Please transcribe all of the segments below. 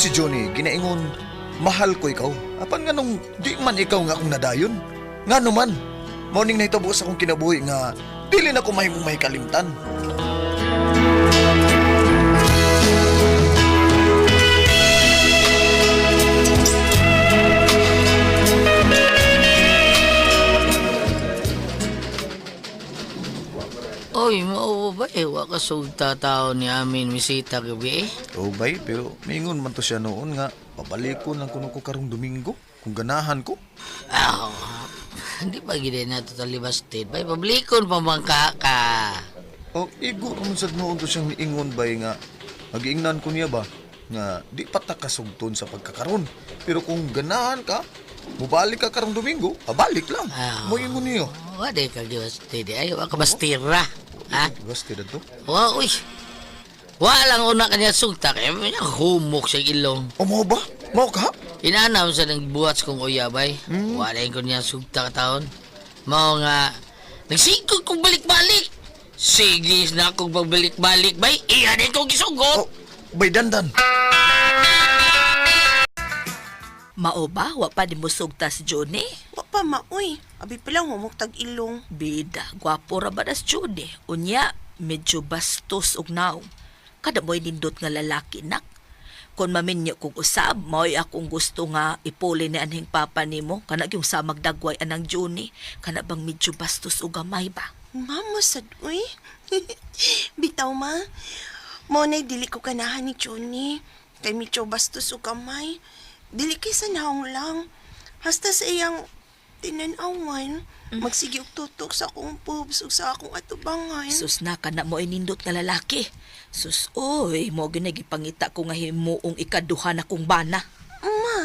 Si Johnny ginaingon, mahal ko ikaw. Apan nga nung di man ikaw nga akong nadayon. Nga naman, morning na itabo sa akong kinabuhi nga dili na ko mahimong mahikalimtan. Oy, mao ba eh, wa ka sugta tao ni amin misita gabi eh. Oh, bay, pero mingon man to siya noon nga pabalikon lang kuno ko karong Domingo kung ganahan ko. Ah, hindi pa gid na totally busted. Bay, pablikon pa man ka ka. O igo man sad noon to siyang niingon bay nga nagiingnan ko niya ba nga di pa ta kasugton sa pagkakaron. Pero kung ganahan ka, mubalik ka karong Domingo, pabalik lang. Ah. Mo ingon niyo. Wa di ka gibasted ay, wa ka bastira. Ha? Basta to. Wa uy. Wa lang una kanya sugta kay humok sa ilong. O mo ba? Mao ka? Inanaw sa nang buhat kong uyabay. Wala ko niya sugta ka taon. Mao nga nagsigod kong balik-balik. Sige na akong pagbalik-balik bay. Iyan din kong gisugot. Oh, bay dandan. Mao ba wa pa ni musugta si Johnny? Wa pa maoy. Abi pa lang humok tag ilong. Bida, gwapo ra ba nas Johnny? Unya, medyo bastos og naong. Kada mo'y nindot nga lalaki nak. Kung maminyo kong usab, mao'y akong gusto nga ipuli ni anhing papa nimo. Kana yung sa magdagway anang Johnny. Kana bang medyo bastos og gamay ba? Mama sad uy. Bitaw ma. Mo na dili ko kanahan ni Johnny. Kay medyo bastos og kamay. Dili kay sa naong lang. Hasta sa iyang tinanawan, magsige og tutok sa akong pubs ug sa akong atubangan. Sus na kana mo nindot nga lalaki. Sus oy, mo ginagipangita ko nga himuong ikaduha na kong bana. Ma,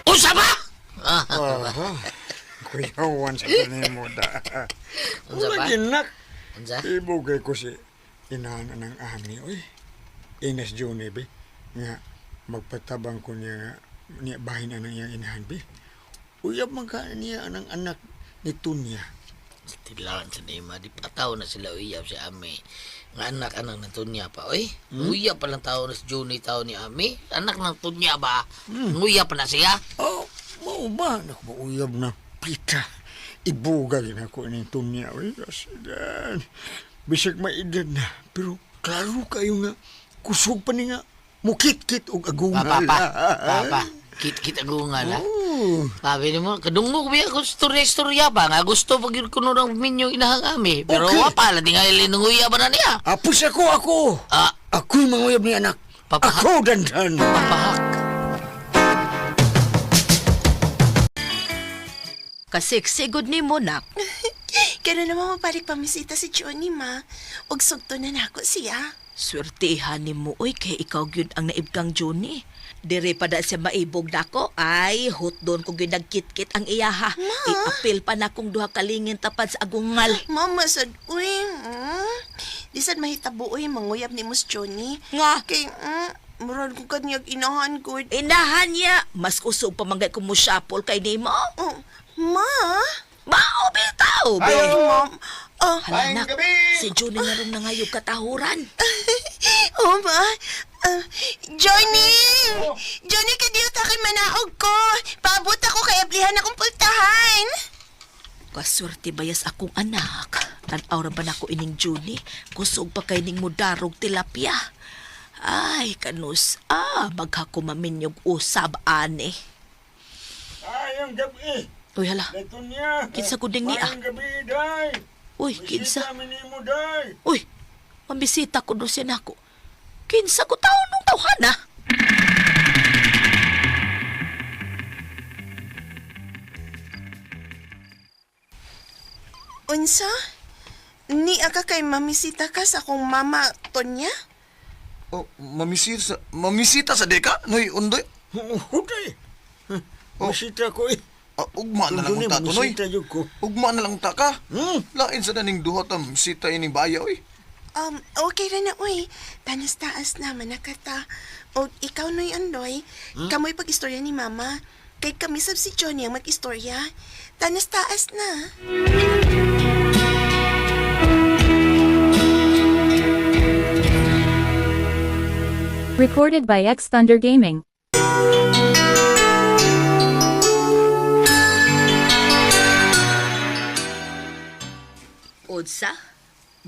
Usa ba? Ah, Aha. Kuyawan sa kanimo da. Unsa ba? Wala ginak. Unsa? Ibugay ko si inahan ng ami oy. Ines June be. Nga magpatabang ko niya nga niya bahin anang iyang inahan be. Uyab man ka niya anang anak ni Tunya. Tilawan sa nima, di pataw na sila uyab si Ami. Nga anak anang ng tunya pa, oy. Uyab pa lang tao na si Juni tao ni Ami. Anak ng tunya ba? Uyab pa na siya. Oh, mao ba? Naku, mauyab na pita. Ibuga gina ko ni Tunya oy. Kasidan. Bisag maedad na, pero klaro kayo nga kusog pa ni nga mukit-kit og agungal. Papa, pa, papa. Kit-kit agungan, ha? Oh. Sabi ni mo, kadungog ba ako istorya-istorya pa nga. Gusto pag yun kuno ng minyo inahang ami. Pero Okay. wa pa, lang tingali nung uyab na niya. Apos ako, ako. Ah, Ako'y manguyab ni anak. Papa- Ako, dandan. papahak. Kasiksigod ni mo nak. kaya naman mabalik pamisita si Johnny ma. Ug sugto na nako siya. Swertihan ni mo, oy, kay ikaw gyud ang naibgang Johnny. Dire pa da siya maibog nako. Ay, hotdon ko gyud nagkitkit ang iyaha. Iapil pa na kong duha kalingin tapad sa agungal. Mama sad uy. Di sad mahitabo uy manguyab ni Mus Johnny. Nga, Kay murag ko kanyag inahan gud. inahan niya. Mas kusog pa manggay kumusyapol kay nimo. Oh, ma. Mao bitaw, be. Ay, ma'am. Oh, Hala nak, si Johnny nga rong nangayog katahuran. oh ma. Ah, Johnny! Johnny, kadiyo ta kay manaog ko. Paabot ako kay ablihan akong pultahan. Kaswerte bayas akong anak. Tanaw ra ba nako ining Johnny? Kusog pa kay ning mudarog tilapia. Ay, kanus. Ah, maghakumaminyog usab ane. Ayang gabi. Uy, hala. Datunya. Kinsa kuding ni, ah? Ayang gabi, day. Uy, kinsa. Bisita mi nimo, day. Uy, mambisita ko do siya nako. Kinsa ko taon nung tawhana. Unsa? Ni aka kay mamisita ka sa akong mama, Tonya? Oh, mamisita, mamisita sa deka? Noy, undoy. Huday. Oh. Bisita ko eh. Ah, ugma na lang Duni, unta to, noy. Bisita jud ko. Ugma na lang unta ka. Hmm. Lain sa daning duha ta, misita ining baya, oy. Okay ra na, uy. Tanas taas na, manakata. O ikaw no'y andoy, kamoy pag-istorya ni Mama. Kay kami sab si Johnny ang mag-istorya. Tanas taas na. Recorded by X Thunder Gaming. Unsa?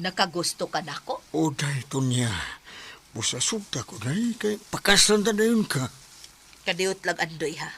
Nakagusto ka nako? O day, Tonya. Busa sugta ko day. Kay pakasan ta dayon ka. Kadiyot lang andoy ha.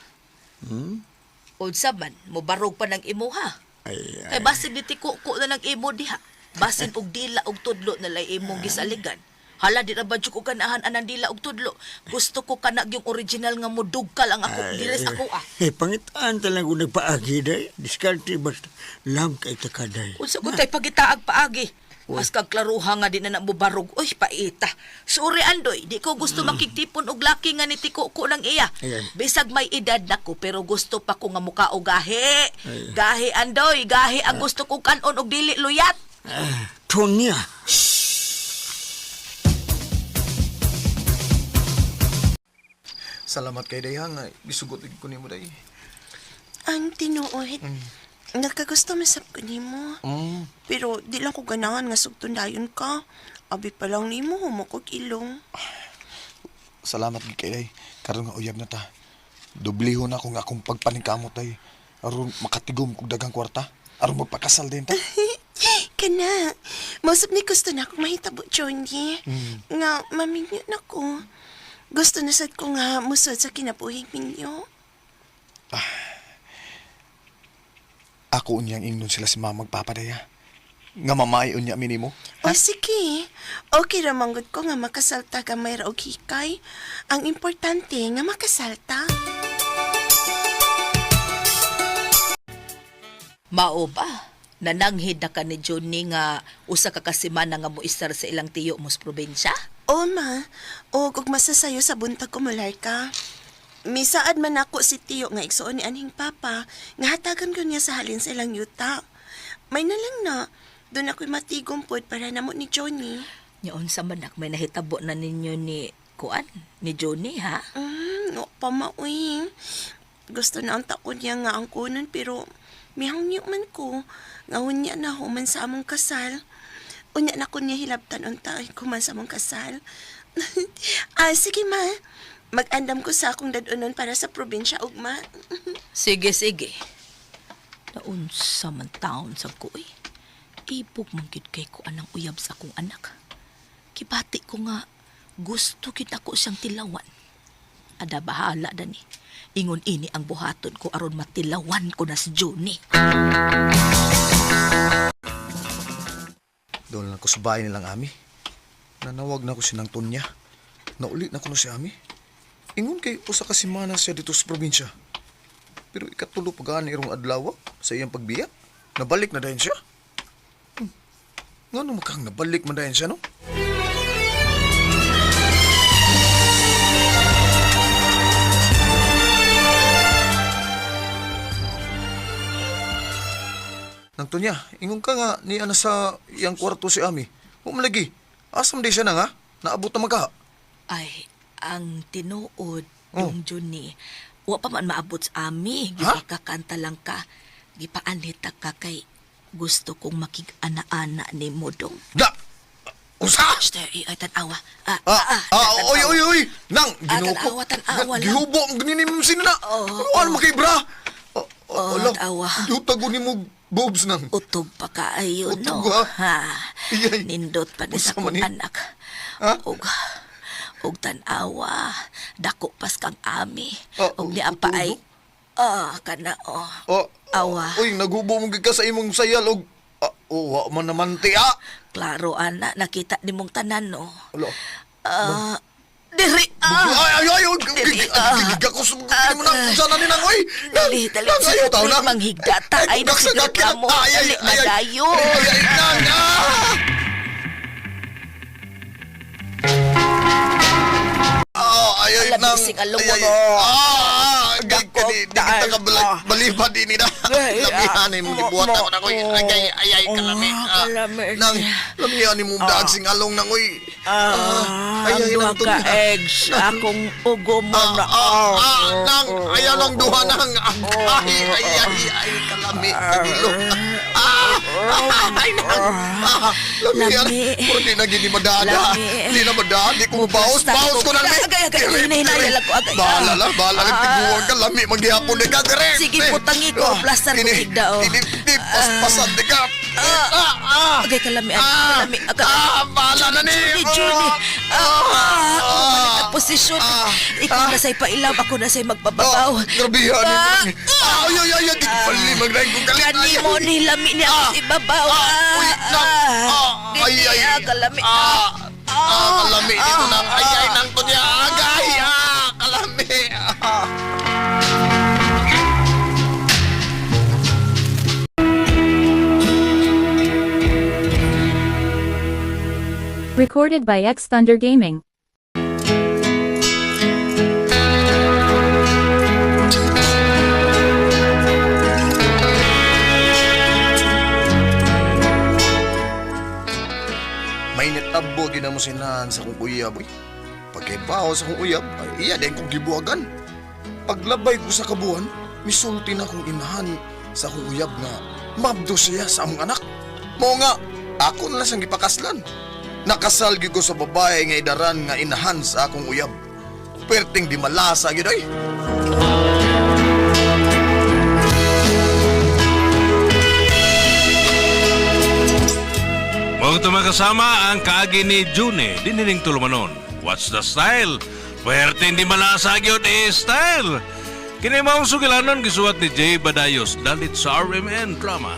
Unsa man, mobarog pa ng imo ha. Ay, Kay basin ni tikuko na ng imo diha. Basin og dila og tudlo na lay imong gisaligan. Hala di na ba jud ko ganahan anang dila og tudlo. Gusto ko kana yung original nga mudugkal ang ako diles ako ah. Eh, pangitaan talaga ko nagpaagi day. Diskarte basta lam kay takaday. Unsa ko tay pagitaag paagi. Mas kag klaruha nga di na namubarog. Uy, paita. Sorry andoy, di ko gusto makigtipon og laki nga ni tikuko ng iya. Ay, ay. Bisag may edad na ko pero gusto pa ko nga muka og gahi. Ay. Gahi andoy, gahi ang gusto ko kanon og dili luyat. Ah, Tonya. Salamat kay day ha nga gisugot ko nimo day. Ang tinuod, nagkagusto masab ko nimo. Pero di lang ko ganahan nga sugton dayon ka. Abi pa lang nimo humok og ilong. Salamat gid kay day. Karon nga uyab na ta. Dublihon na ko nga akong pagpaningkamot day. Aron makatigom kog daghang kwarta. Aron magpakasal din ta. Kana, mausap ni gusto na akong mahitabo, Johnny. Nga, maminyo na ko. Gusto na sad ko nga musod sa kinabuhing minyo. Ako unyang ingnon sila si mama magpapadaya. Nga mamay unya minimo. O sige, okay ra manggod ko nga makasalta gamay ra og hikay. Ang importante nga makasalta. Mao ba? Nananghid na ka ni Johnny nga usa ka kasimana nga moistar sa ilang tiyo mos probinsya? O ma, o kung masasayo sa buntag ko ka. Misaad man ako si Tiyo nga igsuon ni anhing papa, nga hatagan ko niya sa halin sa ilang yuta. May na lang na, doon ako'y matigom pod para namo ni Johnny. Nya unsa man nak may nahitabo na ninyo ni kuan ni Johnny ha? No pa maoy. Gusto na ang taon niya nga ang kunon pero mihangyo man ko. Nga unya na human sa among kasal. Unya na ko niya hilabtan unta human sa among kasal. Sige ma. Mag-andam ko sa akong dadunon para sa probinsya ugma. Sige, sige. Naunsa man taon sa ko eh. Ibog man gyud kay ko anang uyab sa akong anak. Kibati ko nga gusto gyud ako siyang tilawan. Ada bahala dani. Ingon ini ang buhaton ko aron matilawan ko na si Johnny. Doon lang ko sa bahay nilang ami. Nanawag na ko si Nang Tonya. Nauli na ko na si ami. Ingon kay usa ka semana siya dito sa probinsya. Pero ikatulo pa gani irong adlaw sa iyang pagbiya. Nabalik na dayon siya. Ngano makang nabalik man dayon siya no? Nang Tonya, ingon ka nga ni ana sa iyang kwarto si Ami. Huwag lagi. Asam di siya na nga? Naabot na magka. Ay, ang tinuod, Oh. yung Johnny, wa pa man maabot sa ami. Ha? Gipakakanta lang ka. Gipaanita ka kay gusto kong makig-ana-ana ni mo dong. Da! Usa! Shh, ay, tanawa. Ah, Ah, ah, oy, oy, oy! Nang, Ah, ginoo ko. tanawa, tanawa lang. Gihubo ang ganini mo sinina. Oo, Ano, ano makibra? Ah, Oo, ala, tawa. Gihutago ni mo boobs nang. Utog pa kaayo, no? Utog, ha? Ha? Iyay. Nindot pa ni sa Unsa man akong ni? anak. Ha? Og, og tanawa. Dako pas kang ami. Ah, Og niya pa utog, ay, ah, kana, oh. Ah, Awa. Uy, naghubo mo gid ka sa imong sayal og ah, oh, wa man naman ti ah. Klaro, ana, nakita ni mong tanan, no? Ala. Ah, diri, ah. Ay, ay, ay, ay, Dili, ah. gigako sa mo na, sana ni nang, oy. Nang, Dali, dali. nang, ayaw tao nang. Manghigda ta. Ay, kung nasiguro gaksa- ka mo. Ay, ay, Dali, ay, ay. nadayo. Ay, ay, nang, ah! Ah, ay, ay, Alam, nang, ising along ay, ay, mo. ah, gay, Dako, kani, di kita ka balibad ini na. Ay, ah, Lamihan ni mo gibuhat ako na koy. mo, Ay, ay, ay, ay, kalami. Ah, Ah, kalami. Nang, lamihan ni mo daag sing along nang oy. Ah, ay, ay, ang duha nang ka tunya. eggs. Akong ugo mo Ah, na. ah, ah, nang, ayaw nang duha nang. Ay, ay, ay, ay, kalami, kagilo. Ah, ay, nang, ah, lamihan. Lami. Puro di na gini madada. Lami. Di na madada, di ko mabaos. Basta Baos ko na Agay, agay, Dire, hinahinaya dire. lang ko, agay. Bahala lang, bahala lang. Ah. Tiguan ka, lami, maghihapon di ka, dire. Sige, Eh, putangi ko, ah, plaster ko kini, tigda, oh. Kini, di, paspasan di ka. Ah, ah, Agay, kalami, ah, kalami, agay. Ah, bahala na ni. Judy, Judy. Ah, ah, ah, ang posisyon. ah, Ikaw ah. na sa'y pailaw, ako na sa'y magbababaw. Oh, grabihan ni. Ah, Ah, ay, ay, ay, ay, di ko pali maglaing kong kalit. Kani Ay, mo ay. ni lami niya ako Ah, sa ibabaw. Ah, uy, nang, ah, ay, Dili, ay, ah, kalami. Ah, ah, kalami dito nang, ay, ay, nang to niya, agay, ah, kalami, ah. Recorded by X Thunder Gaming. May nitabo ginamo sinahan sa kong uyab, uy. Pagkaibaw sa kong uyab, ay iya din kong gibuhagan. Paglabay ko sa kabuhan, misulti na kong inahan sa kong uyab nga mabdo siya sa among anak. Mao nga, ako na lang siyang gipakaslan. Nakasal gyud ko sa babae nga idaran nga inahan sa akong uyab. Perting di malasa gyud ay. Mga tumakasama ang kaagi ni June, dinining tulumanon. What's the style? Pwerte hindi malasa gyud eh style. Kini maong sugilanon gisuwat ni Jay Badayos dalit sa RMN Drama.